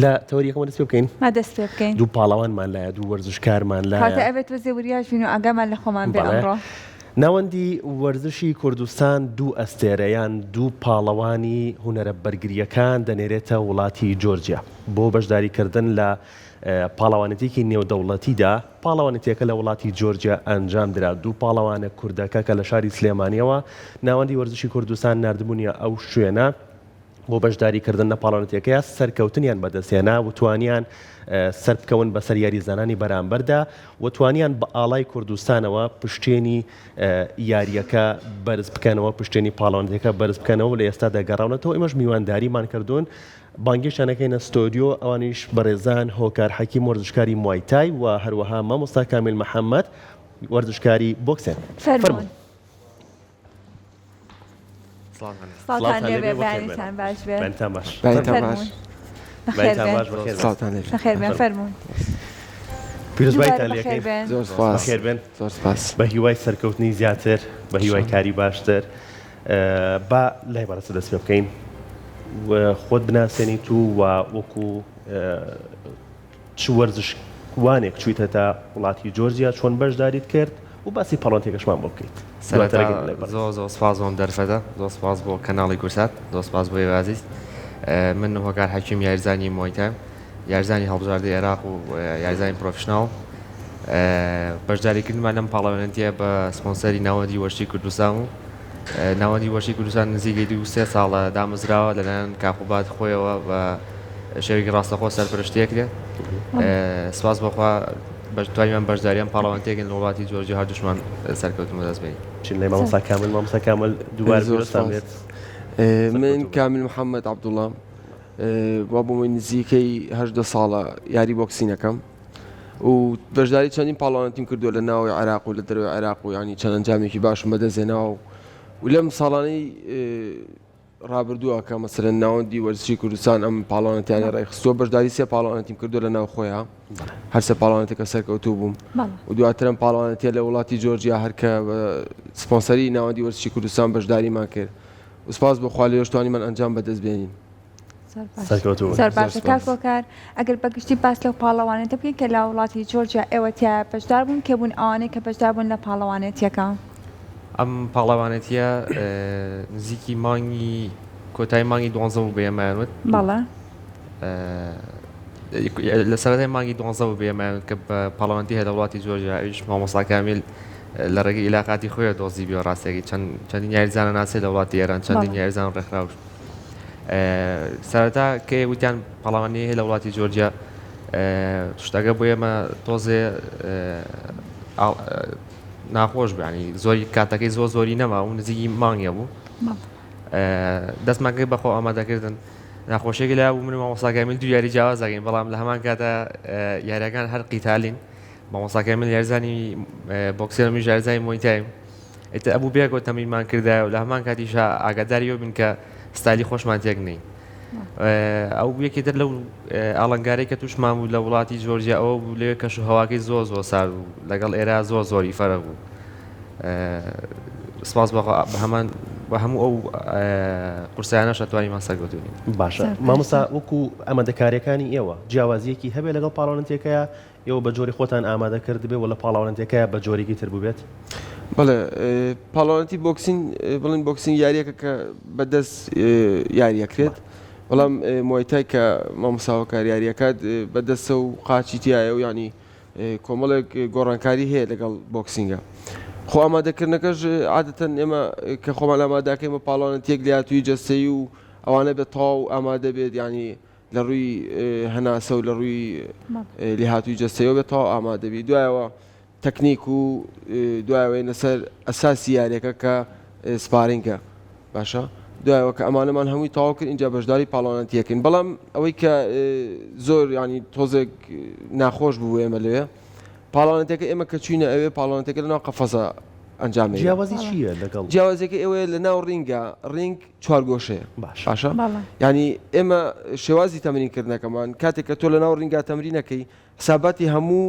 لە تەوەری یەکەمەوە دەست پێ بکەین؟ با دەست پێ بکەین. دوو پاڵەوانمان لایە، دوو وەرزشکارمان لایە. کەواتە ئەبێت تۆزێ وریاش بین و ئاگامان لە خۆمان بێ بەڵێ. ئەمڕۆ. ناوەندی وەرزشی کوردستان دوو ئەستێرە یان دوو پاڵەوانی هونەرە بەرگرییەکان دەنێرێتە وڵاتی جۆرجیا بۆ بەشداریکردن لە پاڵەوانێتییەکی نێودەوڵەتیدا، پاڵەوانێتییەکە لە وڵاتی جۆرجیا ئەنجامدرا، دوو پاڵەوانە کوردەکە کە لە شاری سلێمانییەوە ناوەندی وەرزشی کوردستان ناردبوونیە ئەو شوێنە بۆ بەشداریکردن لە پاڵەوانێتییەکەیا سەرکەوتنیان بەدەستهێنا و توانیان سەربکەون بەسەر یاریزانانی بەرامبەردا و توانیان بە ئاڵای کوردستانەوە پشتێنی یارییەکە بەرز بکەنەوە، پشتێنی پاڵەوانێتییەکە بەرز بکەنەوە و لە ئێستادا گەڕاونەتەوە، ئێمەش میوانداریمان کردوون. بانگێشتیان ئەکەینە ستۆدیۆ، ئەوانیش بەڕێزان هۆکار حەکیم وەرزشکاری موای تای و هەروەها مامۆستا کامیل محەمەد وەرزشکاری بۆکسێن. فەرموون. سڵاوتان لێبێ بەیانیتان باش بێ. بەیانتان باش. بەیانتان باش. بەیانتان باش بەخێر بێن. سڵاوتان لێبێ. بەخێر بێن فەرموون. پیرۆزبایتان لێکەین. زۆر سپاس. بەخێر بێن. زۆر سپاس. بە هیوای سەرکەوتنی زیاتر، بە هیوای کاری باشتر. با لای بەڕێزت دەست پێ بکەین خۆت بناسێنیت و و وەکو چ وەرزشوانێک چوویتەتە وڵاتی جۆرجیا چۆن بەشداریت کرد و باسی پاڵەوانێتیەکەشمان بۆ بکەیت. سەرەتا زۆر زۆر سپاس بۆم دەرفەتە زۆر سپاس بۆ کەناڵی کورسات زۆر سپاس بۆ ئێوە ئازیز من هۆکار حەکیم یاریزانی موای تای یاریزانی هەڵبژاردەی عێراق و یاریزانی پرۆفشناڵ بەشداریکردنمان لەم پاڵەوانێتیە بە سپۆنسەری ناوەندی وەرزشی کوردستان و ناوەندی وەرزشی کوردستان نزیکەی دوو سێ ساڵە دامەزراوە لەلایەن کاقوباد خۆیەوە بە شێوەیەکی ڕاستەخۆ سەرپەرشتیەکرێت سپاس بەخوا توانیمان بەشداریان پاڵەوانتێکن لە وڵاتی جۆرجی هەردووشمان سەرکەوتن بەدەست بێنین. چین لای مامۆستا کامل مامۆستا کامل دووبارە زۆر پیرۆزتان سپاس. بێت. من سەرکەوتوو بن. کامیل محەممەد عەبدوڵڵام وا بۆ من نزیکەی 18 ساڵە یاری بۆکسین ئەکەم و بەشداری چەندین پاڵەوانێتیم کردووە لە ناوەوەی عێراق و لە دەرەوەی عێراق و یانی چەند ئەنجامێکی باشم بەدەستهێناوە و لەم ساڵانەی ڕابردووە کە مەسەلەن ناوەندی وەرزشی کوردستان ئەم پاڵەوانێتیانەی ڕێکخستووە بەشداری سێ پاڵەوانێتیم کردووە لە ناوخۆیە هەر سێ پاڵەوانێتەکە سەرکەوتوو بووم و دواتر ئەم پاڵەوانێتیە لە وڵاتی جۆرجیا هەر کە بە سپۆنسەری ناوەندی وەرزشی کوردستان بەشداریمان کرد و سپاس بۆ خوا لەوێش توانیمان ئەنجام بەدەست بێنین. سەرکەوتوو بن. زۆر باشە زۆر کاک سپاس. هۆکار ئەگەر بە گشتی باس لەو پاڵەوانێتە بکەین کە لە وڵاتی جۆرجیا ئێوە تیایا بەشدار بوون کێ بوون ئەوانەی کە بەشدار بوون لە پاڵەوانێتیەکە؟ ئەم پاڵەوانێتیە نزیکی مانگی کۆتایی مانگی دوانزە بوو بە ئێمەیان وت. بەڵێ. لە سەرەتای مانگی دوانزە بوو بە ئێمەیان وت کە پاڵەوانێتی هەیە لە وڵاتی جۆرجیا ئەویش مامۆستا کامیل لە ڕێگەی ئیلاقاتی خۆیەوە دۆزیبیەوە ڕاستیەکەی چەند چەندین یاریزانە ناسێ لە وڵاتی ئێران چەندین یاریزان و ڕێکخراو سەرەتا کە وتیان پاڵەوانی هەیە لە وڵاتی جۆرجیا شتەکە بۆ ئێمە تۆزێ ناخۆش بانی زۆری کاتەکەی زۆر زۆری نەما و نزیکی مانگە بوو دەستمان کرد بەخۆ ئامادەکردن ناخۆشیێکی لا بوو من مامۆستا کامیل دوو یاری جیاواز دەکەین بەڵام لە هەمان کاتە یاریەکان هەر قیتالین مامۆستا کامیل یارزانی بۆکسێر منیش یارزانی مۆیتایم ئیتر ئەبوو بێگۆ تەمرینمان کردایە و لە هەمان کاتیشا ئاگاداری ئەوە بین کە ستایلی خۆشمان تێک نەین ئەو یەکێ تر لەو ئاڵنگارەی کە تووشمان بوو لە وڵاتی جۆرجیا ئەوە بوو لەوێ کەش و هەواکەی زۆر زۆر سارد بوو لەگەڵ ئێرە زۆر زۆری فەرق بوو سپاس بە هەمان بە هەموو ئەو قورسایانەش ئەتوانیمان سەرکەوتوو بین. باشە مامۆستا وەکو ئامادەکاریەکانی ئێوە جیاوازیەکی هەبێ لەگەڵ پاڵەوانێتیەکەیا ئێوە بە جۆری خۆتان ئامادە کردبێ و لە پاڵەوانێتیەکەیا بە جۆرێکی تر بووبێت؟ بەڵێ پاڵەوانێتی بۆکسین بڵێن بۆکسین یاریەکە کە بە دەست یاری ئەکرێت بەڵام موایتای کە مامۆستا هۆکار یاریەکات بە دەستە و قاچی تایە و یانی کۆمەڵێک گۆڕانکاری هەیە لەگەڵ بۆکسینگە خۆ ئامادەکردنەکەش عادەتەن ئێمە کە خۆمان ئامادەکەین بە پاڵەوانێتیەک لێهاتووی جەستەیی و ئەوانە بێت تەواو ئامادە بێت یانی لە ڕووی هەناسە و لە ڕووی لێهاتووی جەستەیەوە بێت تەواو ئامادە بی دوایەوە تەکنیک و دوایەوەی لەسەر ئەساسی یاریەکە کە sparring ە باشە دوایەوە کە ئەمانەمان هەمووی تەواو کرد اینجا بەشداری پاڵەوانەتیەکەین بەڵام ئەوەی کە زۆر ینی تۆزێک ناخۆش بوو ئێمە لەوێ پاڵەوانەتەکە ئێمە کە چوینە ئەوێ پاڵەوانەتەکە لەناو قەفەزە ئەنجام جیاوازی چییە لەگەڵ جیاوازیەکە ئێوەیە لە ناو ring ە ring چوارگۆشەیە باشە ینی ئێمە شێوازی تەمرین کردنەکەمان کاتێک کە تۆ لە ناو ring ا تەمرینەکەی حساباتی هەموو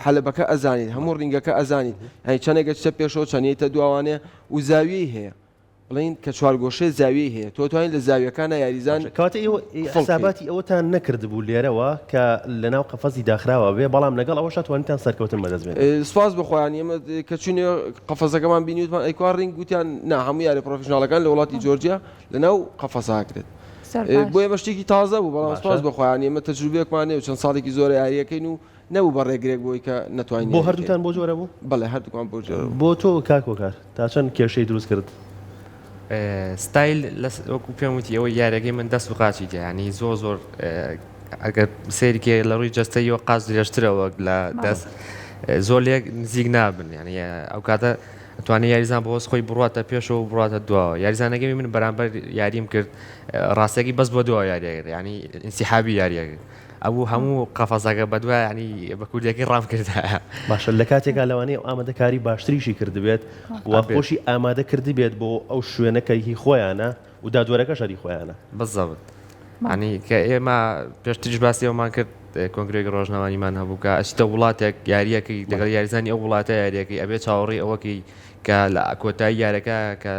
حەلەبەکە ئەزانیت هەموو ring ەکە ئەزانیت هەی چەندێکە چتە پێشەوە چەندیتە دواوانێ و زاویەی هەیە. بڵێین کە چوارگۆشەی زاویەی هەیە تۆ توانیت لە زاویەکانا یاریزان باشە کەواتە ئێوە قفڵ بکەیت. حساباتی ئەوەتان نەکردبوو لێرەوە کە لەناو قەفەزی داخراوە بێ بەڵام لەگەڵ ئەوەشا توانیتان سەرکەوتن بەدەست بێنن. سوپاس بۆ خوا یانی ئێمە کە چوینە قەفەزەکەمان بینی وتمان ئەی کوا ring وتیان نا هەموو یاریە professional ەکان لە وڵاتی جۆرجیا لەناو قەفەزا ئەکرێت زۆر باش. بۆ ئێمە شتێکی تازە بوو بەڵام باشە. سوپاس بۆ خوا یانی ئێمە تەجروبەیەکمان هەیە و چەند ساڵێکی زۆرە یاریەکەین و نەبوو بە ڕێگرێک بۆی کە نەتوانین بۆ یاری بکەین. هەردووتان بۆ جۆرە بوو؟ بەڵێ هەردووکمان بەو جۆرە بوو. بۆ تۆ کاک هۆکار تا چەند کێشەی دروست کرد؟ ستایل لەس وەکو پێم وتی ئەوەی یاریەکەی من دەست و قاچی تیا یانی زۆر زۆر ئەگەر سەیری کەی لە ڕووی جەستەیەوە قاچ درێژترە وەک لە دەست زۆر لێک نزیک نابن یانی ئەو کاتە توانێت یاریزان بۆ خۆی بڕاتە پێشەوە و بڕاتە دواوە یاریزانەکەی من بەرامبەر یاریم کرد ڕاستەکەی بەس بۆ دواوە یاریەکرد ینی ئینسیحابی یاریەکرد ئەبوو هەموو قەفەزەکە بەدوای ینی بە کوردیەکەی ڕام کردایە. باشە لە کاتێکا لەوانەیە ئەو ئامادەکاری باشتریشی کردبێت و خۆشی ئامادە کردبێت بۆ ئەو شوێنە کە هی خۆیانە و دادوەرەکەش هەر هی خۆیانە. بالضبط ینی کە ئێمە پێشتریش باسی ئەومان کرد کۆنگرەیەکی ڕۆژنامەوانیمان هەبوو کە ئەچیتە وڵاتێک یاریەکەی لەگەڵ یاریزانی ئەو وڵاتە یاریەکەی ئەبێ چاوەڕێی ئەوەکەی کە لە کۆتایی یارەکە کە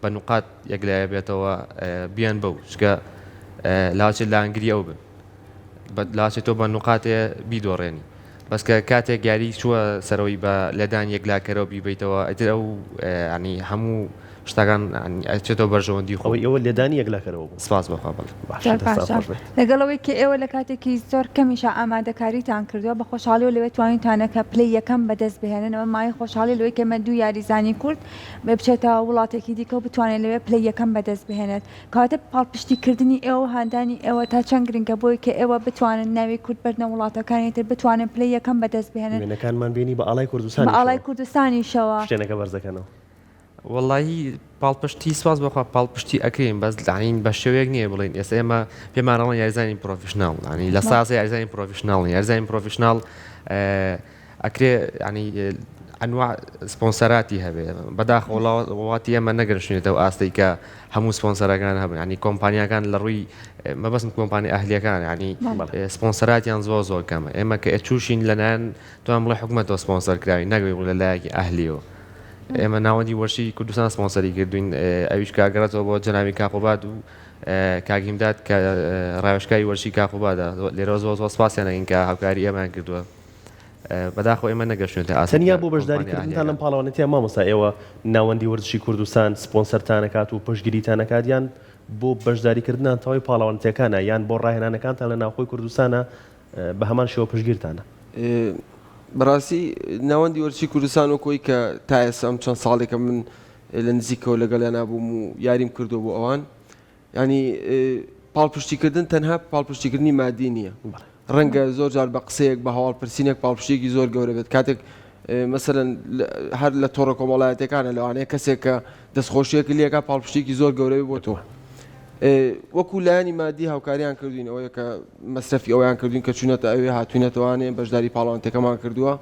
بە نوقات یەکلایە بێتەوە بیان بەو چکە لاچێت لانگری ئەو بن لاچێت تۆ بە نوقاتێ بیدۆڕێنی بەس کە کاتێک یاری چووە سەرەوەی بە لێدان یەکلاکەرەوە بیبیتەوە ئیتر ئەو ینی هەموو شتەکان ئەچێتەوە بەرژەوەندی خۆی ئەوە لێدانی یەکلاکەرەوە بوو سپاس بەخوا بەڵێ باشە دەستان خۆش بێت. لەگەڵ ئەوەی کە ئێوە لە کاتێکی زۆر کەمیشا ئامادەکاریتان کردووە بە خۆشحاڵیەوە لەوێ توانیتانە کە پلەی یەکەم بەدەست بهێنن ئەوە مایەی خۆشحاڵیە لەوەی کە ئێمە دوو یاریزانی کورد بچێتە وڵاتێکی دیکە و بتوانێت لەوێ پلەی یەکەم بەدەست بهێنێت کەواتە پاڵپشتی کردنی ئێوە و هاندانی ئێوە تا چەند گرنگە بۆی کە ئێوە بتوانن ناوی کورد بەرنە وڵاتەکانی تر بتوانن پلەی یەکەم بەدەست بهێنن وێنەکانمان بینی بە ئاڵای بە کوردستانیشەوە ئاڵای کوردستانیشەوە. پشتێنەکە بەرزەکەنەوە. وەڵایی پاڵپشتی سپاس بۆ خوا پاڵپشتی ئەکرێین بەس یانی بە شێوەیەک نییە بڵێین ئێستا ئێمە پێمان ئەڵێن یاریزانی professional یانی لە ساسە یاریزانی professional یاریزانی professional ئەکرێ ینی ئەنوا سپۆنسەراتی هەبێ بەداخەوە وڵاتی ئێمە نەگەشتێتەوە ئاستەی کە هەموو سپۆنسەرەکان هەبن ینی کۆمپانیاکان لە ڕووی مەبەستم کۆمپانی ئەهلیەکان ینی سپۆنسەراتیان زۆر زۆر کەمە ئێمە کە ئەچوشین لەلایەن توان بڵێ حکومەتەوە سپۆنسەر کراوین نەگەوی بڵێ لایەکی ئەهلیەوە ئێمە ناوەندی وەرزشی کوردستان سپۆنسەری کردوین ئەویش کە گەڕێتەوە بۆ جەنابی کاقوباد و کاک هیمداد کە ڕاوێژکاری وەرزشی کاقوبادە لێرەوە زۆر زۆر سپاسیان ئەکەین کە هاوکاری ئێمەیان کردووە بەداخەوە ئێمە نەگەشتوینەتە ئاست تەنیا بۆ بەشداری کردنتان لەم پاڵەوانێتیە مامۆستا ئێوە ناوەندی وەرزشی کوردستان سپۆنسەرتان ئەکات و پشتگیریتان ئەکات یان بۆ بەشداری کردنان تەواوی پاڵەوانێتیەکانە یان بۆ ڕاهێنانەکانتان لە ناوخۆی کوردستانە بە هەمان شێوە پشتگیرتانە؟ بەڕاستی ناوەندی وەرزشی کوردستان وەک ئەوەی کە تا ئێستا ئەم چەند ساڵێکە من لە نزیکەوە لەگەڵیانا بووم و یاریم کردووە بۆ ئەوان ینی پاڵپشتیکردن تەنها پاڵپشتیکردنی مادی نییە ڕەنگە زۆر جار بە قسەیەک بە هەواڵپرسینێک پاڵپشتێکی زۆر گەورە بێت کاتێک مەسەلەن هەر لە تۆڕە کۆمەڵایەتەکانە لەوانەیە کەسێک کە دەستخۆشیەک لێکا پاڵپشتێکی زۆر گەورەی بۆ تۆ وەکو لایەنی مادی هاوکاریان کردوین ئەوەیە کە مەسرەفی ئەویان کردوین کە چوونەتە ئەوێ هاتوینەتەوانێ بەشداری پاڵەوانتەکەمان کردووە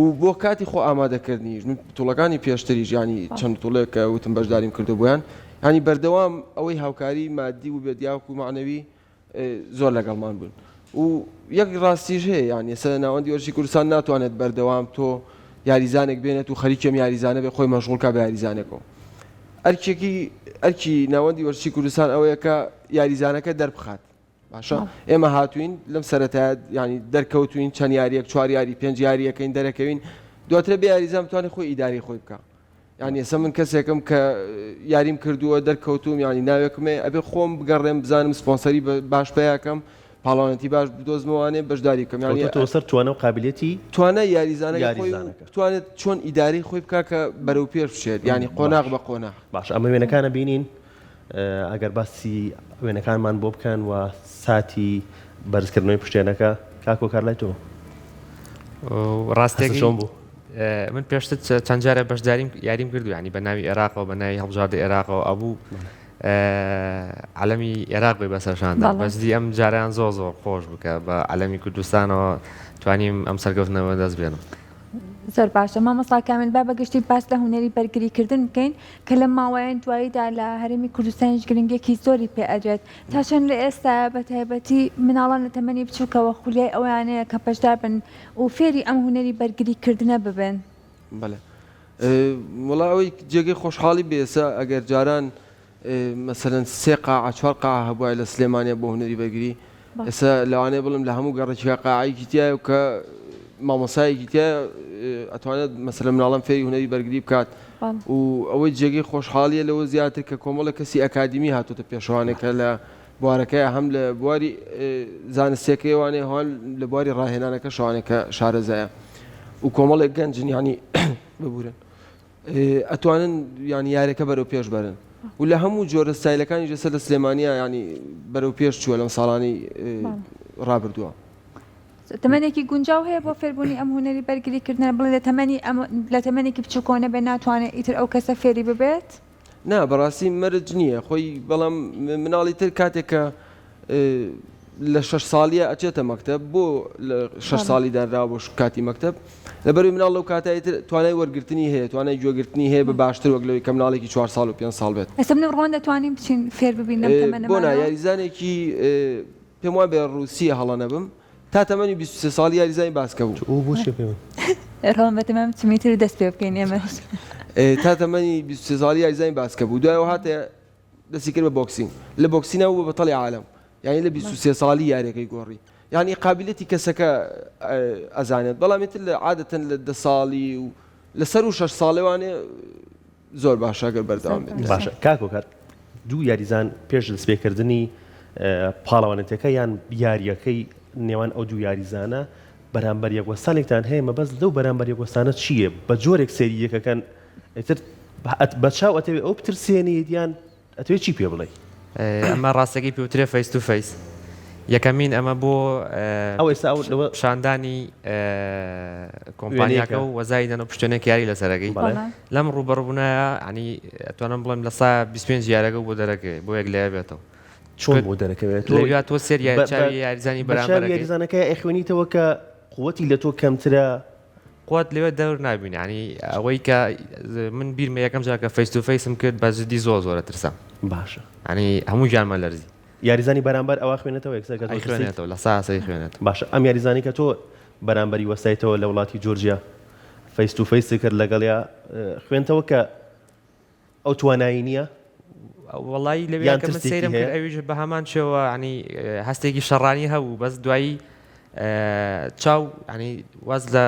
و بۆ کاتی خۆ ئامادەکردنیش من بتوڵەکانی پێشتریش ینی چەند بتوڵێک کە وتم بەشداریم کردو بۆیان ینی بەردەوام ئەوەی هاوکاری مادی و بێت یاوەکو مەعنەوی زۆر لەگەڵمان بوون و یەک ڕاستیش هەیە یان ئێستا ناوەندی وەرزشی کوردستان ناتوانێت بەردەوام تۆ یاریزانێک بێنێت و خەریکی ئەم یاریزانە بێ خۆی مەشغوڵ کا بە یاریزانێکەوە ئەرکێکی ئەرکی ناوەندی وەرزشی کوردستان ئەوەیە کە یاریزانەکە دەربخات باشە ئێمە هاتوین لەم سەرەتایە ینی دەرکەوتوین چەند یاریەک چوار یاری پێنج یاریەکەین دەرەکەوین دواترە بێ یاریزان بتوانێت خۆی ئیداری خۆی بکە یانی ئێستا من کەسێکم کە یاریم کردووە دەرکەوتوم یانی ناوێکم هەیە ئەبێ خۆم بگەڕێم بزانم سپۆنسەری باش پیاکەم پاڵەوانێتی باش بدۆزمەوانێ بەشداری بکەم یانی کەوتۆتەوە سەر توانا و قابلیەتی توانای یاریزانەکە خۆی و یاریزانەکە. بتوانێت چۆن ئیدارەی خۆی بکا کە بەرەو پێش بچێت یانی قۆناغ باش بە قۆناغ. باش ئەمە وێنەکانە بینین ئەگەر باسی وێنەکانمان بۆ بکەن و ساتی بەرزکردنەوەی پشتێنەکە کاک هۆکار لای تۆ ڕاستەکەی چۆن بوو؟ من پێشتر چەند جارە بەشداریم یاریم کردو ینی بە ناوی عێراقەوە بە ناوی هەڵبژاردە عێراقەوە ئەبوو عەلەمی عێراق بێ بەسەرشاندا بەجدی ئەم جاریان زۆر زۆر خۆش بکە بە عەلەمی کوردستانەوە توانیم ئەم سەرکەوتنەوە دەست بێنم. زۆر باشە مامۆستا کامیل با بەگشتی باس لە هونەری بەرگری کردن بکەین کە لەم ماوەیە دواییدا لە هەرێمی کوردستانیش گرنگیەکی زۆری پێ ئەدرێت تا چەند لە ئێستا بە تایبەتی مناڵان لە تەمەنی بچووکەوە خولیای ئەویانەیە کە بەشدار بن و فێری ئەم هونەری بەرگری کردنە ببن. بەڵێ. وەڵا ئەوەی جێگەی خۆشحاڵی بێ ئێستا ئەگەر جاران مەسەلەن سێ قاعە چوار قاعە هەبوایە لە سلێمانیا بۆ هونەری بەرگری ئێستا لەوانەیە بڵێم لە هەموو گەڕەکێکا قاعەیەکی تیایە و کە مامۆسایەکی تیایە ئەتوانێت مەسەلەن مناڵان فێری هونەری بەرگری بکات و ئەوەی جێگەی خۆشحاڵیە لەوە زیاتر کە کۆمەڵێک کەسی ئەکادیمی هاتۆتە پێشەوانێ کە لە بوارەکەی هەم لە بواری زانستیەکەیوانێ هەوان لە بواری ڕاهێنانەکەشوانێ کە شارەزایە و کۆمەڵێک گەنجن یانی ببورن ئەتوانن یانی یاریەکە بەرەو پێش بەرن و لە هەموو جۆرە ستایلەکانی جەسە لە سلێمانیا ینی بەرەو پێش چووە لەم ساڵانی ڕابردووە. تەمەنێکی گونجاو هەیە بۆ فێربوونی ئەم هونەری بەرگری کردنە بڵێ لە تەمەنی ئەم لە تەمەنێکی بچووکەوە نەبێت ناتوانێت ئیتر ئەو کەسە فێری ببێت؟ نا بەڕاستی مەرج نییە خۆی بەڵام مناڵی تر کاتێک کە لە شەش ساڵیە ئەچێتە مەکتەب بۆ لە شەش ساڵی دانراوە بۆ کاتی مەکتەب لەبەروی مناڵ لەو کاتای تر توانای وەرگرتنی هەیە توانای گوێگرتنی هەیە بە باشتر وەک لەوەی کە مناڵێکی چوار ساڵ و پێنج ساڵ بێت. ئێستا من و ڕوان دەتوانین بچین فێر ببین لەم تەمەنەمانەوە؟ بۆ نا یاریزانێکی پێم وابێ ڕووسیە هەڵە نەبم تا تەمەنی 23 ساڵی یاریزانی باسکە بوو. ئۆ بۆ چیە پێ من؟ ڕوان بەتەمام بچم ئیتر دەست پێ بکەین ئێمەش. تا تەمەنی 23 ساڵی یاریزانی باسکە بوو دوای ئەوە هاتە دەستی کرد بە بۆکسینگ لە بۆکسینا بوو بە بەتەڵی عالەم یانی لە 23 ساڵی یاریەکەی گۆڕی یانی قابلیەتی کەسەکە ئەزانێت بەڵام ئیتر لە عادەتەن لە دە ساڵی و لەسەر و شەش ساڵێوانێ زۆر باشە گەر بەردەوام بێت. باشە کاک هۆکار دوو یاریزان پێش دەستپێکردنی پاڵەوانێتیەکە یان یاریەکەی نێوان ئەو دوو یاریزانە بەرامبەر یەک وەستانێکتان هەیە مەبەست لەو بەرامبەر یەک وەستانە چییە بە جۆرێک سەیری یەکەکەن ئیتر بە چاو ئەتەوێ ئەو بترسێنیت یان ئەتەوێ چی پێ بڵێی؟ ئەمە ڕاستەکەی پێوترێ face to face یەکەمین ئەمە بۆ ئەو ئێستا ئەو لەوە پیشاندانی کۆمپانیاکە و وەزای دەن و پشتێنێک یاری لەسەرەکەی لەم ڕووبەڕووبوونایە ینی ئەتوانم بڵێم لە سا 25 یارەکە بۆ دەرەکەوێ بۆ یەک لایە بێتەوە چۆن بۆ دەرەکەوێت لەویا تۆ سێر چاوی یاریزانی بەرامبەر یاریزانەکە ئەخوێنیتەوە کە قوتی لە تۆ کەمترە قوت لەوێ دەور نابینی یانی ئەوەی کە من بیرمە یەکەم جار کە face to face م کرد بە جدی زۆر زۆرە ترسام باشە یانی هەموو گیانمە لەرزی. یاریزانی بەرامبەر ئەوا خوێنێتەوە یەکسەر کە تۆ ترسیت؟ ئەیخوێنێتەوە لە سا سەی خوێنێتەوە. باشە ئەم یاریزانی کە تۆ بەرامبەری وەستایتەوە لە وڵاتی جۆرجیا face to face ت کرد لەگەڵیا خوێنتەوە کە ئەو توانایی نییە؟ وەڵایی لەوێ یان کە من ترسێکی سەیرم کرد هەیە؟ ئەویش بە هەمان شێوە ینی هەستێکی شەڕانی هەبوو بەس دوایی چاو ینی واز لە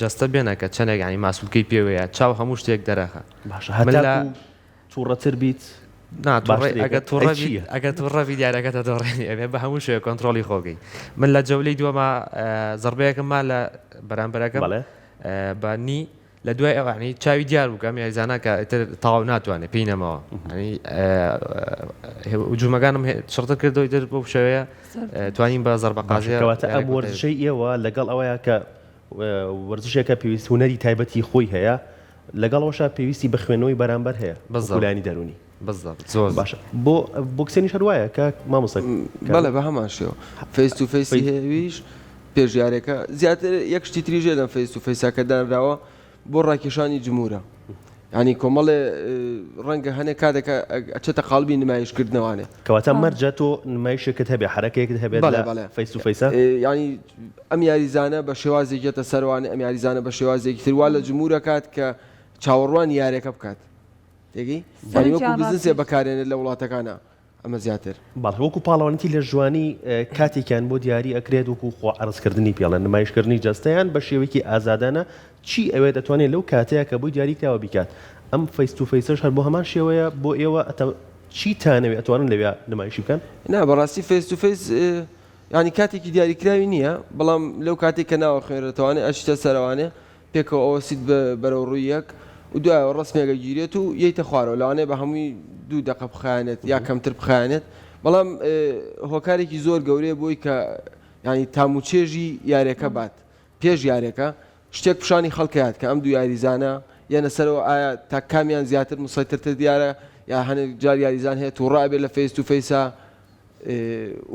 جەستە بێنە کە چەندێک ینی ماسولکەی پێوەیە چاو هەموو شتێک دەرەخە باشە من لە هەتاکو تووڕەتر بیت نا تووڕە باشترێکە ئەگەر ئەی تووڕە بیت چییە؟ ئەگەر تووڕە بیت یارەکەتە دۆڕێنی ئەبێ بە هەموو شێوە کۆنترۆڵی خۆکەی من لە جەولەی دووەما زەڕبەیەکم ما لە بەرامبەرەکەم بەڵێ بە نی لە دوای ئەوە یانی چاوی دیار بوو کە ئەم یاریزانە کە ئیتر تەواو ناتوانێت پێی نەماوە یانی هجومەکانم چڕتر کردەوە ئیتر بەو شێوەیە توانیم بە زەربە باشە قازیە کەواتە ئەم یاریەکە کۆتایی وەرزشەی ئێوە لەگەڵ ئەوەیە کە وەرزشێکە پێویست هونەری تایبەتی خۆی هەیە لەگەڵ ئەوەشا پێویستی بە خوێندنەوەی بەرامبەر هەیە وەکو بالضبط لایەنی دەروونی بالضبط زۆر زۆر باشە بۆ بۆکسێنیش هەر وایە کاک مامۆستا بەڵێ بە هەمان شێوە face to face ی هەیە ئەویش پێش یاریەکە زیاتر یەک شتی تریش هەیە لەم face to face ە کە دانراوە بۆ ڕاکێشانی جمهورە ینی کۆمەڵێ ڕەنگە هەنێک کاتێکە ئەچێتە قاڵبی نمایشکردنەوانێ کەواتە مەرجە تۆ نمایشێکت هەبێ حرەکەیەکت هەبێت بەڵێ لە بەڵێ face to face ە ینی ئەم یاریزانە بە شێوازێک یەتە سەروانێ ئەم یاریزانە بە شێوازێکی تر وا لە جمهورە کات کە چاوەڕوانی یاریەکە بکات تێگەی یانی وەکو سەرنجیان بزنسێ ڕاکێش. بەکارێنێت لە وڵاتەکانە ئەمە زیاتر. بەڵێ وەکو پاڵەوانێتی لە ژوانی کاتێکیان بۆ دیاری ئەکرێت وەکو خۆ عەرزکردنی پێڵێن نمایشکردنی جەستەیان بە شێوەیەکی ئازادانە چی ئەوێت ئەتوانێت لەو کاتەیا کە بۆی دیاری کراوە بیکات ئەم face to face ەش هەر بۆ هەمان شێوەیە بۆ ئێوە ئەتە چیتانەوێ ئەتوانن لەویا نمایشی بکەن؟ نا بەڕاستی face to face یانی کاتێکی دیاریکراوی نییە بەڵام لەو کاتێک کە ناوە خوێنرێتەوانێ ئەچیتە سەرەوانێ پێکەوە ئەوەستیت بەرەو ڕووی یەک و دوایەوە ڕەسمێک ئەگیرێت و یەیتە خوارەوە لەوانەیە بە هەمووی دوو دەقە بخایەنێت یا کەمتر بخایەنێت بەڵام هۆکارێکی زۆر گەورەیە بۆی کە ینی تام و چێژی یاریەکە بات پێش یاریەکە شتێک پیشانی خەڵکیات کە ئەم دوو یاریزانە یەنە سەرەوە ئایا تا کامیان زیاتر مسەیترتر دیارە یا هەنێک جار یاریزان هەیە تووڕە ئەبێت لە face to face ا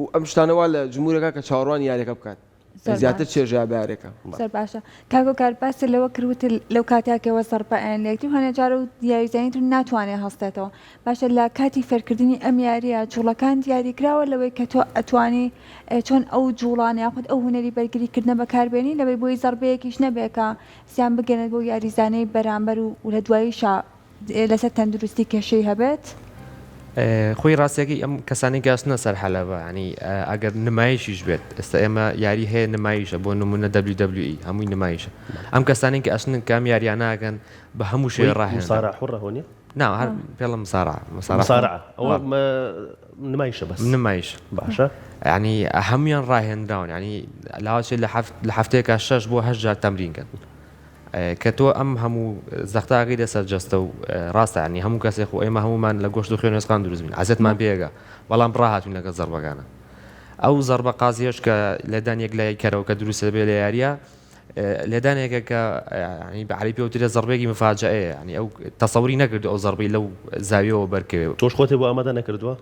و ئەم شتانە وا لە جمهورەکە کە چاوەڕوانی یاریەکە بکات. زۆر زیاتر باش. چێژە بە یاریەکە. زۆر باشە کاک هۆکار باست لەوە کرد وتت لەو کاتەیا کە ئێوە زەڕبە ئەیەن لە یەکتری و هەنێ جار و یاریزانی تر ناتوانێ هەستێتەوە باشە لە کاتی فێرکردنی ئەم یاریە جوڵەکان دیاری کراوە لەوەی کە تۆ ئەتوانی چۆن ئەو جوڵانە یاخود ئەو هونەری بەرگری کردنە بەکار بێنی لەوەی بۆی زەڕبەیەکیش نەبێ کە زیان بگەنێت بەو یاریزانەی بەرامبەر و لە دواییشا لەسەر تەندروستی کێشەی هەبێت؟ خۆی ڕاستیەکەی ئەم کەسانی گەشتنە سەر حەلەبە ینی ئەگەر نمایشیش بێت ئێستا ئێمە یاری هەیە نمایشە بۆ نمونە WWE هەمووی نمایشە ئەم کەسانی کە ئەشنن کام یاریاناکەن بە هەموو شێ ڕاهێن سارا حڕە هۆنیە نا هەر پێڵم مسارع مسارع ئەوە نمایشە بەس نمایش باشە ینی هەمویان ڕاهێنراون ینی لاوەچێت لە هەفت لە هەفتەیەکە شەش بۆ هەشت جار تەمرین کەن کە تۆ ئەم هەموو زەختە ئەگەیتە سەر جەستە و ڕاستە ینی هەموو کەسێک خۆ ئێمە هەمومان لە گۆشت و خوێن ئێسقان دروست بین عەزێتمان پێگا بەڵام ڕاهاتوین لەگەڵ زەربەکانە ئەو زەربە قازیەش کە لێدان یەک لای کەرەوە کە دروست دەبێت لە یاریە لێدانێکە کە ینی بە عەرەبی پێوترێ زەربێکی مفاجئەیە ینی ئەو تەسەوری نەکردو ئەو زەربەی لەو زاویەوە بەرکەوێ تۆش خۆتێ بۆ ئامادە نەکردووە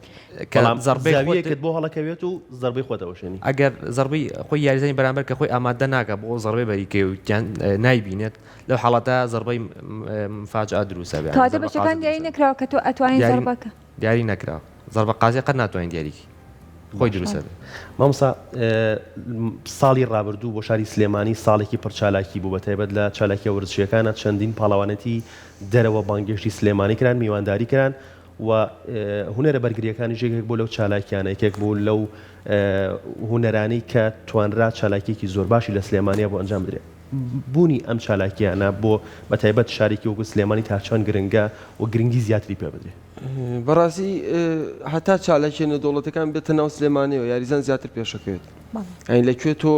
کە زەڕبەی زاویەکت بۆ هەڵەکەوێت و زەربەی خۆت ئەوەشێنی. ئەگەر زەڕبەی خۆی یاریزانی بەرامبەر کە خۆی ئامادە ناکا بۆ ئەو زەڕبەی بەریکەی و یان نایبینێت لەو حاڵەتە زەڕبەی مفاجئە دروست ئەبێ یانی کەواتە زەڕبە بەشەکان قازی دروست دیاری ئەبێ. نەکراوە کە تۆ ئەتوانی دیاری زەڕبەکە. دیاری نەکراوە زەڕبە قازی قەت ناتوانین دیاری کەی خۆی دروست باشە ئەبێ. مامۆستا ساڵی ڕابردوو بۆ شاری سلێمانی ساڵێکی پڕ چالاکی بوو بەتایبەت لە چالاکیە وەرزشیەکانا چەندین پاڵەوانێتی دەرەوە بانگێشتی سلێمانی کران میوانداری کران و هونەرە بەرگرییەکانیش یەکێک بوو لەو چالاکیانە، یەکێک بوو لەو هونەرانەی کە توانرا چالاکییەکی زۆر باشی لە سلێمانیا بۆ ئەنجام بدرێت. بوونی ئەم چالاکییانە بۆ بە تایبەت شارێکی وەکو سلێمانی تا چەند گرنگە و گرنگی زیاتری پێ بدرێت؟ بەڕاستی هەتا چالاکیە نێودەوڵەتەکان بێتە ناو سلێمانیەوە یاریزان زیاتر پێشەکەوێت یانی لە کوێ تۆ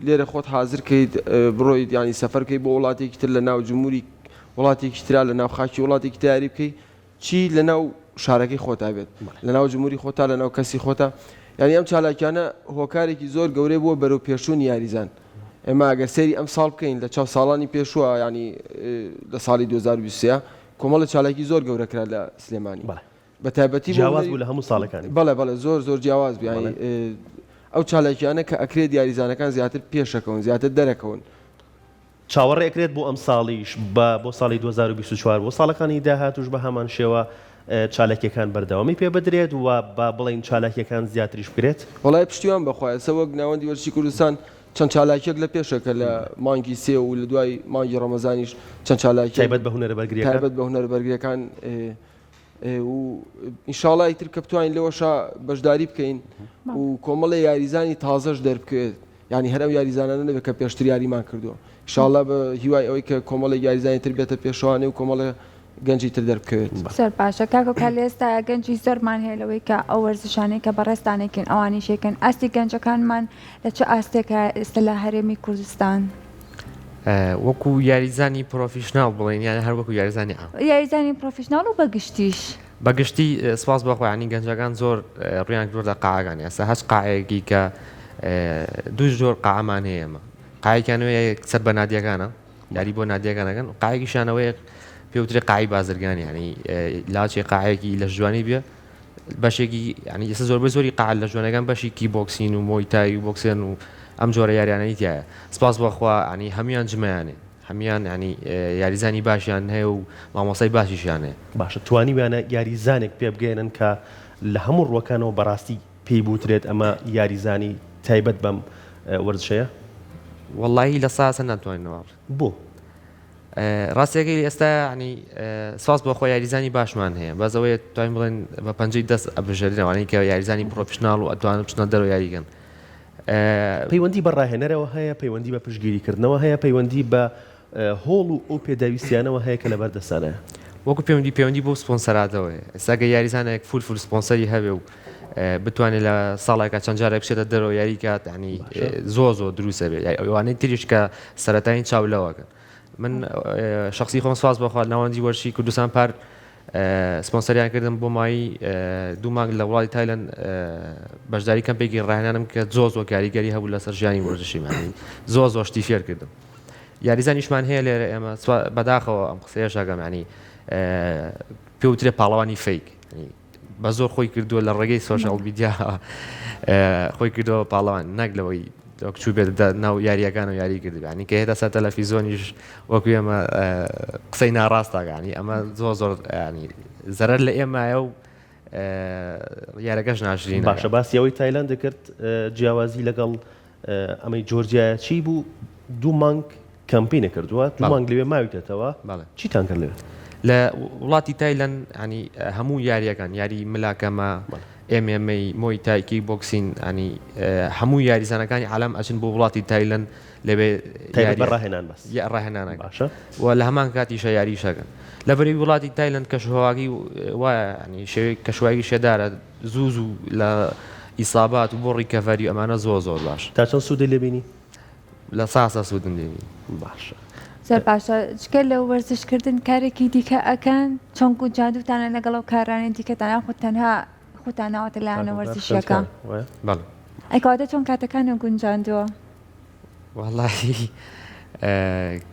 لێرە خۆت حازر کەیت بڕۆیت یانی سەفەر بکەیت بۆ وڵاتێکی تر لە ناو جمهوری وڵاتێکی ترا لە ناو خاکی وڵاتێکی تر یاری بکەی چی لە ناو شارەکەی خۆتا بێت لە ناو جمهوری خۆتا لە ناو کەسی خۆتا یعنی ئەم چالاکیانە هۆکارێکی زۆر گەورەی بووە بەرەو پێشوونی یاریزان ئێمە ئەگەر سەیری ئەم ساڵ بکەین لە چاو ساڵانی پێشووە ینی لە ساڵی 2023 کۆمەڵە چالاکی زۆر گەورە کرا لە سلێمانی بە تایبەتی جیاواز بوو لە هەموو ساڵەکانی بەڵێ بەڵێ زۆر زۆر جیاواز بوو یعنی ئەو چالاکیانە کە ئەکرێت یاریزانەکان زیاتر پێشەکەون زیاتر دەرەکەون چاوەڕێ ئەکرێت بۆ ئەمساڵیش بە بۆ ساڵی 2024 بۆ ساڵەکانی داهاتووش بە هەمان شێوە چالاکیەکان بەردەوامی پێ بدرێت و با بڵێین چالاکیەکان زیاتریش بکرێت؟ وەڵای پشتیوان بەخوا ئێستا وەک ناوەندی وەرزشی کوردستان چەند چالاکیەک لە پێشە کە لە مانگی سێ و لە دوای مانگی ڕەمەزانیش چەند چالاکیەک تایبەت بە هونەرە بەرگریەکان تایبەت بە هونەرە بەرگریەکان و ئینشاڵا ئیتر کە بتوانین لەوەشا بەشداری بکەین و کۆمەڵێ یاریزانی تازەش دەربکەوێت یانی هەر ئەو یاریزانانە نەبێت کە پێشتر یاریمان کردووە ئینشاڵا بە هیوای ئەوەی کە کۆمەڵێک یاریزانی تر بێتە پێشوانێ و کۆمەڵێ گەنجی تر دەربکەوێت. زۆر باشە کاک هۆکار لە ئێستایا گەنجی زۆرمان هەیە لەوەی کە ئەو وەرزشانەی کە بەڕێزتان ئەیکەن ئەوانیش ئەیکەن ئاستی گەنجەکانمان لە چ ئاستێکە ئێستا لە هەرێمی کوردستان؟ وەکو یاریزانی پرۆفیشناڵ بڵێین یان هەر وەکو یاریزانی عام؟ یاریزانی پرۆفیشناڵ و بە گشتیش. بە گشتی سپاس بۆ خوا یانی گەنجەکان زۆر ڕویان کردوەتە قاعەکان ئێستا هەچ قاعەیەکی کە دوو جۆر قاعەمان هەیە ئێمە قاعێکیان هەیە سەر بە نادیەکانە یاری بۆ نادیەکان ئەکەن قاعێکیشیان ئەوەیە پێوترێ قاعی بازرگانی یانی لاچێ قاعەیەکی لەشجوانی بێ بەشێکی یانی ئێستا زۆربەی زۆری قاعە لەشجوانەکان بەشی کی بۆکسین و مۆی تای و بۆکسێن و ئەم جۆرە یاریانەی تایە سپاس بۆ خوا یانی هەمویان جمەیانێ هەمویان یانی یاریزانی باشیان هەیە و مامۆستای باشیشیان هەیە. باشە توانیویانە یاریزانێک پێبگەیەنن کە لە هەموو ڕووەکانەوە بەڕاستی پێی بوترێت ئەمە یاریزانی تایبەت بەم وەرزشەیە؟ وەڵایی لە ساسە ناتوانین وا بڵێین. بۆ؟ ڕاستیەکەی ئێستا یانی سپاس بۆ خوا یاریزانی باشمان هەیە بەس ئەوەیە توانین بڵێن بە پەنجەی دەست ئەبژێرین ئەوانەی کە یاریزانی پرۆفیشناڵ و ئەتوانن بچنە دەرەوە یاریکەن. پەیوەندی بە ڕاهێنەرەوە هەیە، پەیوەندی بە پشتگیریکردنەوە هەیە، پەیوەندی بە هۆڵ و ئەو پێداویستیانەوە هەیە کە لەبەر دەستانایە. وەکو پەیوەندی پەیوەندی بەو سپۆنسەراتەوە هەیە. ئێستا گەر یاریزانێک فول فول سپۆنسەری هەبێ و بتوانێت لە ساڵێکا چەند جارێک بچێتە دەرەوە یاری کات یانی زۆر زۆر دروست ئەبێ. ئەوانەی تریش کە سەرەتایین چاو لەوەکەن. من شخصی خۆم سپاس بۆ خوا ناوەندی وەرزشی کوردستان پار سپۆنسەریان کردم بۆ ماوەی دوو مانگ لە وڵاتی تایلەند بەشداری کەمپێکی ڕاهێنانم کە زۆر زۆر کاریگەری هەبوو لەسەر ژیانی وەرزشی مانی زۆر زۆر شتی فێر کردم یاریزانیشمان هەیە لێرە ئێمە بەداخەوە ئەم قسەیەش ئەکەم ینی پێوترێ پاڵەوانی fake بە زۆر خۆی کردووە لە ڕێگەی social media خۆی کردەوە پاڵەوان نەک لەوەی. وەک چوو بێت ناو یاریەکان و یاری کردبێ ینی کە هێتا سەر تەلەفیزۆنیش وەکو ئێمە قسەی ناڕاستەکانی ئەمە زۆر زۆر ینی زەرەر لە ئێمایە و یارەکەش ناشرین. باشە باسی ئەوەی تایلەند کرد جیاوازی لەگەڵ ئەمەی جۆرجیایە چی بوو؟ دوو مانگ کەمپینە کردووە دوو مانگ لەوێ ماویتەتەوە چیتان کرد لەوێ؟ لە وڵاتی تایلەند ینی هەموو یاریەکان یاری ملاکەمە MMA موی تای کیک بۆکسین ینی هەموو یاریزانەکانی عالەم ئەچن بۆ وڵاتی تایلەند لەوێ تایبەت بە ڕاهێنان بەس یا ڕاهێنانەکە باشە و لە هەمان کاتیشە یاریشەکەن لەبەرەی وڵاتی تایلەند کەشوهەواکەی وایە ینی شێوەی کەشوهەوایەکی شێدارە زوو زوو لە ئیسابات و بۆ recovery و ئەمانە زۆر زۆر باش. تا چەند سوودی لێ بینی؟ لە ساسا سوودم لێ بینی. باشە. زۆر باشە جگە لە وەرزش کردن کارێکی دیکە ئەکەن؟ چۆن گونجاندووتانە لەگەڵ ئەو کارانەی دیکەتان یاخود تەنها خۆتان ناوەتە لایەنە وەرزشیەکە؟ بەڵێ. ئەی کەواتە چۆن کاتەکانت گونجاندووە؟ وەڵاهی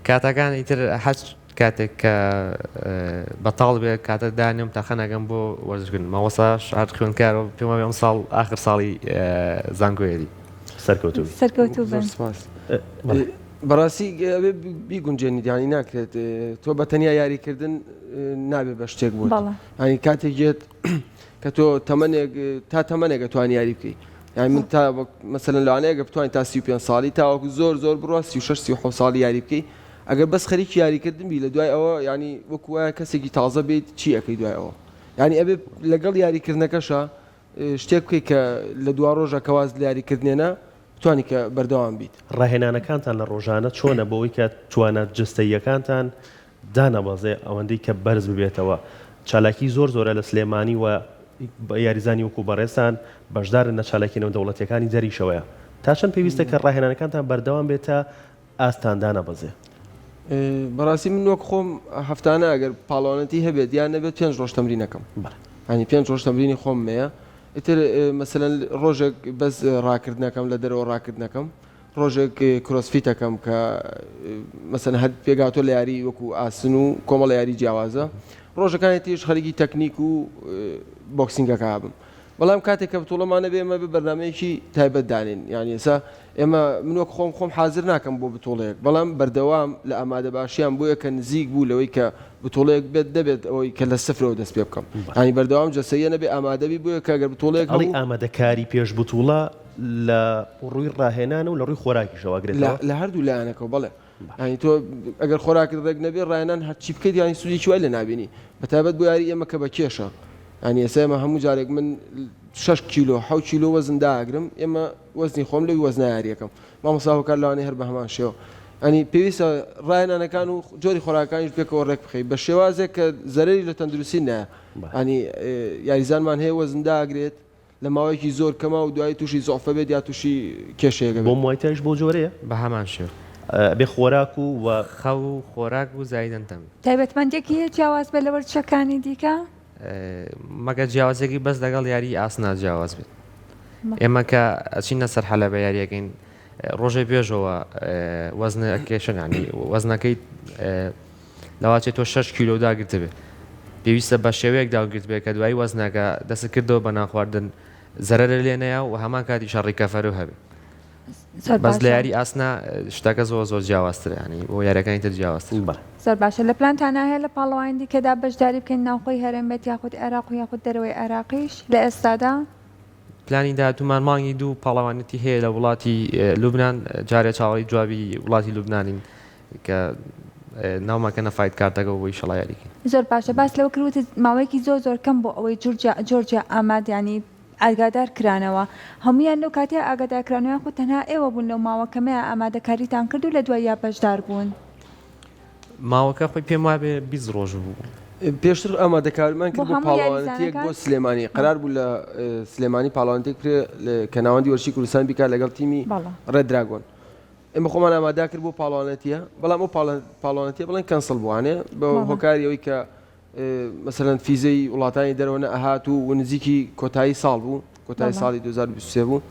کاتەکان ئیتر هەچ کاتێک کە بەتاڵ بێ کاتە دانێم تاقە ناگەم بۆ وەرزشکردن مامۆستاش هەر خوێندکارە پێم وابێ ئەم ساڵ ئاخر ساڵی زانکۆیەتی. سەرکەوتوو بی. سەرکەوتوو بن. زۆر سپاس. بەڕاستی ئەبێ بیگونجێنیت یانی ناکرێت تۆ بە تەنیا یاریکردن نابێ بە شتێک بۆت یانی کاتێک یەت کە تۆ تەمەنێک تا تەمەنێک ئەتوانی یاری بکەی یانی من تا مەسەلەن لەوانەیە گە بتوانین تا 35 ساڵی تاوەکو زۆر زۆر بڕوا 36 37 ساڵی یاری بکەی ئەگەر بەس خەریکی یاریکردن بی لە دوای ئەوە ینی وەکو وایە کەسێکی تازە بیت چی ئەەکەی دوای ئەوە ینی ئەبێ لەگەڵ یاریکردنەکەشە شتێک بکەیت کە لە دوا ڕۆژە کەواز لە یاریکردنێنە بتانی کە بەردەوام بیت. ڕاهێنانەکانتان لە ڕۆژانە چۆنە بۆ ئەوەی کە توانا جەستەییەکانتان دانەبەزێ ئەوەندەی کە بەرز ببێتەوە چالاکی زۆر زۆرە لە سلێمانی و یاریزانی وەکو بەڕێزتان بەشدارن لە چالاکی نێودەوڵەتیەکانی دەریشەوەیە تا چەند پێویستە کە ڕاهێنانەکانتان بەردەوام بێت تا ئاستان دانەبەزێ؟ بەڕاستی من وەک خۆم هەفتانە ئەگەر پاڵەوانەتی هەبێت یان نەبێت پێنج ڕۆژ تەمرینەکەم ینی پێنج ڕۆژ تەمرینی خۆم مەیە ئیتر مەسەلەن ڕۆژێک بەس ڕاکردنەکەم لە دەرەوە ڕاکردنەکەم ڕۆژێک CrossFit ئەکەم کە مەسەن هەر پێگاتۆ لە یاری وەکو ئاسن و کۆمەڵە یاری جیاوازە ڕۆژەکانی تریش خەریکی تەکنیک و boxing ەکە بم بەڵام کاتێک کە بتوڵەمانە بێ ئێمە بە بەرنمەیەکی تایبەت دانین یعنی ئێستا ئێمە من وەک خۆم خۆم حاضر ناکەم بۆ بتوڵەیەک بەڵام بەردەوام لە ئامادە باشیان بۆیە کە نزیک بوو لەوەی کە بتوڵەیەک بێت دەبێت ئەوەی کە لە سفرەوە دەست پێ بکەم ینی بەردەوام جەسەیە نەبێ ئامادەبی بۆیە کە گەر بتوڵەیەک ئەڵی ئامادەکاری پێش بتوڵە لە ڕووی ڕاهێنان و لە ڕووی خۆراکیشەوە ئەگرێتەوە؟ لە هەردوو لایەنەکەوە بەڵێ. یانی تۆ ئەگەر خۆراکت ڕێک نەبێ ڕاهێنان هەرچی بکەیت یانی سوودێکی وای لێ نابینی. بە تایبەت بۆ یاری ئێمە کە بە کێشە. یانی ئێستا ئێمە هەموو جارێک من شەش کیلۆ حەوت کیلۆ وەزن دائەگرم ئێمە وەزنی خۆم لەوی وەزنا یاریەکەم. مامۆستا هۆکار لەوانەیە هەر بە هەمان شێوە. یانی پێویستە ڕاهێنانەکان و جۆری خۆراکانیش پێکەوە ڕێک بخەی بە شێوازێک کە زەرەری لە تەندروستی نایە. یانی یاریزانمان هەیە وەزن دائەگرێت لە ماوەیەکی زۆر کەما و دوایی تووشی زوعفە بێت یا تووشی کێشەیەک بۆ بێت. موای تایش بەو جۆرەیە؟ بە هەمان شێوە. ئەبێ خۆراک و وە. خەو و خۆراک و زایدن تەم. تایبەتمەندیەکی هەیە جیاواز بێت لە وەرزشەکانی دیکە؟ مەگەر جیاوازیەکەی بەس لەگەڵ یاری ئاسنا جیاواز بێت. ئێمە کە ئەچینە سەر حەلەبە یاریەکەین ڕۆژێ پێشەوە وەزنە کێشن ینی وەزنەکەی لەواچێ تۆ شەش کیلۆ داگرتبێ پێویستە بە شێوەیەک داگرتبێ کە دوایی وەزنەکە دەست کردەوە بە نانخواردن زەرەرە لێ نەیا و هەمان کاتیشە recovery و هەبێ زۆر بەس لە باشە یاری ئاسنا شتەکە زۆر زۆر جیاوازترە ینی بۆ یاریەکانی تر جیاوازتر بەڵێ. زۆر باشە لە پلانتانا هەیە لە پاڵەوانی دیکەدا بەشداری بکەین ناوخۆی هەرێم بێت یاخود عێراق و یاخود دەرەوەی عێراقیش لە ئێستادا؟ پلانی داهاتوومان مانگی دوو پاڵەوانێتی هەیە لە وڵاتی لوبنان جارێ چاوەڕێی جوابی وڵاتی لوبنانین کە ناومان کەنە fight card ەکە بۆ ئیشەڵا یاریکەین. زۆر باشە باس لەوە کرد وتت ماوەیەکی زۆر زۆر کەم بۆ ئەوەی جورجیا جۆرجیا ئاماد یانی ئاگادار کرانەوە هەموویان لەو کاتەیا ئاگادار کرانەوە یاخود تەنها ئێوە بوون لەو ماوە کەمەیا ئامادەکاریتان کرد و لە دواییا بەشدار بوون؟ ماوەکە خۆی پێم وابێ 20 ڕۆژ بوو. پێشتر ئامادەکاریمان بۆ کرد بۆ هەموو پاڵەوانێتییەک بۆ یاریزانەکان؟ سلێمانی قەرار بوو لە سلێمانی پاڵەوانێتییەک بکرێ کە ناوەندی وەرزشی کوردستان بیکات لەگەڵ تیمی بەڵێ. ڕێد دراگۆن ئێمە خۆمان ئامادە کرد بۆ پاڵەوانێتییە بەڵام ئەو پاڵەوانێتییە بڵێن cancel بووانێ بە هۆکاری ئەوەی کە مەسەلەن فیزەی وڵاتانی دەرەوە نەئەهات و و نزیکی کۆتایی ساڵ بوو کۆتایی ساڵی 2023 بوو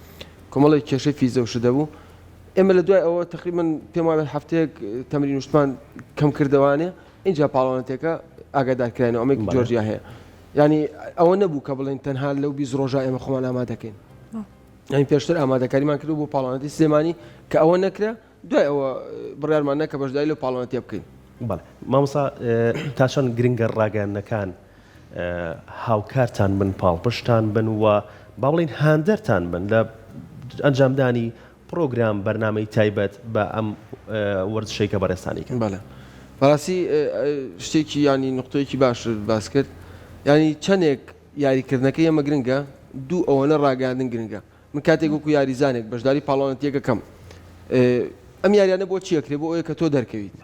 کۆمەڵێک کێشەی فیزە و شدە بوو ئێمە لە دوای ئەوە تقریبا پێم وابێت هەفتەیەک تەمرین وشتمان کەم کردەوانێ اینجا پاڵەوانێتەکە ئاگادار کراینەوە ئەمەی جۆرجیا هەیە ینی ئەوە نەبوو کە بڵێن تەنها لەو 20 ڕۆژە ئێمە خۆمان ئامادەکەین. یانی پێشتر ئامادەکاریمان کردو بۆ پاڵەوانێتی سلێمانی کە ئەوە نەکرا دوای ئەوە بڕیارمان نا کە بەشداری لەو پاڵەوانێتیە بکەین. بەڵێ مامۆستا تا چەند گرنگە ڕاگەیاندنەکان هاوکارتان بن پاڵپشتان بن و با بڵێین هاندەرتان بن لە ئەنجامدانی پڕۆگرام بەرنامەی تایبەت بە ئەم وەرزشەی کە بەڕێزتان ئەیکەن؟ بەڵێ بەڕاستی شتێکی یانی نوقتەیەکی باشت باس کرد یانی چەندێک یاریکردنەکەی ئێمە گرنگە دوو ئەوەنە ڕاگەیاندن گرنگە من کاتێک وەکو یاریزانێک بەشداری پاڵەوانێتیەکە کەم ئەم یاریانە بۆ چی ئەکرێ بۆ ئەوەیە کە تۆ دەرکەویت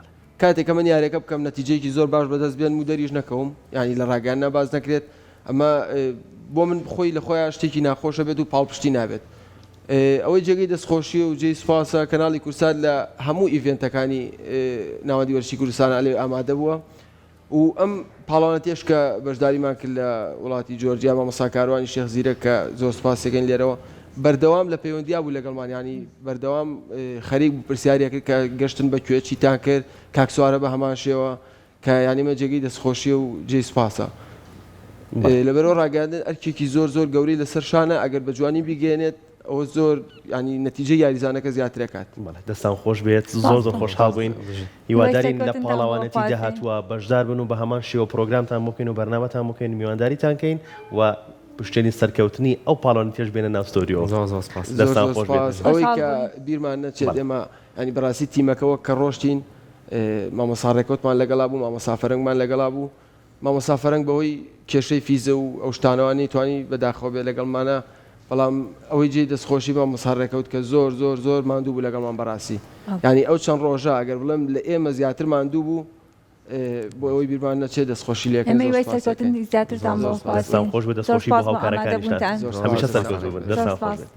کاتێک کە من یاریەکە بکەم نەتیجەیەکی زۆر باش بەدەست بێنم و دەریش نەکەوم یانی لە ڕاگەیاندنا باس نەکرێت ئەمە بۆ من خۆی لە خۆیان شتێکی ناخۆشە بێت و پاڵپشتی نابێت ئەوەی جێگەی دەستخۆشیە و جێی سوپاسە کەناڵی کوردسات لە هەموو event ەکانی ناوەندی وەرزشی کوردستان ئەلێ ئامادە بووە و ئەم پاڵەوانێتیەش کە بەشداریمان کرد لە وڵاتی جۆرجیا مامۆستا کاروانی شێخ زیرەک کە زۆر سوپاسیەکەین لێرەوە بەردەوام لە پەیوەندیا بوو لەگەڵمان یانی بەردەوام خەریک بوو پرسیاریە کرد کە گەشتن بە کوێ چیتان کرد کاک سوارە بە هەمان شێوە کە یانی مە جێگەی دەستخۆشیە و جێی سوپاسە لەبەرەوە ڕاگەیاندن ئەرکێکی زۆر زۆر گەورەی لەسەر شانە ئەگەر بە جوانی بیگەێنێت ئەوە زۆر ینی نەتیجەی یاریزانەکە زیاتر ئەکات. بەڵێ دەستان خۆش بێت زۆر زۆر خۆشحاڵ بووین هیوادارین لە پاڵەوانێتی داهاتووە بەشدار بن و بە هەمان شێوە پرۆگرامتان بۆ بکەین و بەرنامەتان بۆ بکەین میوانداریتان کەین و پشتێنی سەرکەوتنی ئەو پاڵەوانێتیەش بێنە ناو ستۆدیۆ زۆر زۆر سپاس زۆر دەستان زۆر خۆش بێت سپاس ئەوەی خۆشحاڵ کە بووین. بیرمان نەچێت بەڵێ. ئێمە ینی بەڕاستی تیمەکە وەک کە ڕۆشتین مامۆستا ڕێکەوتمان لەگەڵا بوو مامۆستا فەرەنگمان لەگەڵا بوو مامۆستا فەرەنگ بەهۆی کێشەی فیزە و ئەو شتانەوە نەیتوانی بەداخەوە بێت لەگەڵمانا بەڵام ئەوەی جێی دەستخۆشی مامۆستا ڕێکەوت کە زۆر زۆر زۆر ماندوو بوو لەگەڵمان بەڕاستی یانی ئەو چەند ڕۆژە ئەگەر بڵێم لە ئێمە زیاتر ماندوو بوو بۆ ئەوەی بیرمان نەچێت دەستخۆشی لێکەین ئێمە زۆر هیوای سوپاسی سەرکەوتنی ئەکەین زیاترتان زۆر بۆ زۆر سوپاس دەستان خوازین خۆش بێت زۆر دەستخۆشی بۆ سوپاس بۆ هاوکارەکانیشتان ئامادەبوونتان زۆر هەمیشە سوپاس سەرکەوتوو بن زۆر دەستان خۆش سوپاس بێت.